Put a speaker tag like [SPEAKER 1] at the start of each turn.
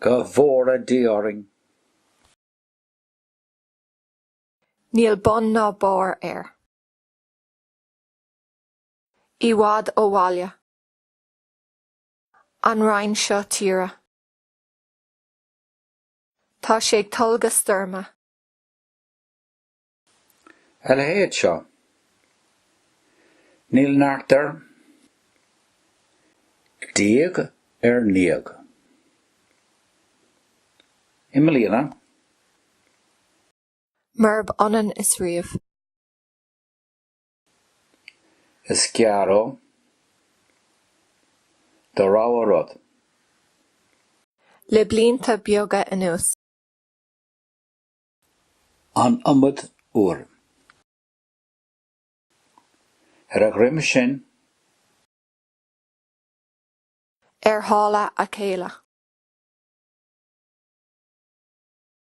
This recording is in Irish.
[SPEAKER 1] Go bhfóire Dia orainn.
[SPEAKER 2] Níl bun ná barr air. I bhfad ó bhaile. An roinn seo tíre. Tá sé ag tolgadh stoirme.
[SPEAKER 1] A leithéid seo. Níl neart air. Diaidh ar ndiaidh. I mbliana.
[SPEAKER 2] Murab ionann is riamh.
[SPEAKER 1] Is gearr ó. Do rogha rud.
[SPEAKER 2] Le blianta beaga anuas.
[SPEAKER 1] An iomad uair. Ar a dhroim sin.
[SPEAKER 2] Ar shála a chéile.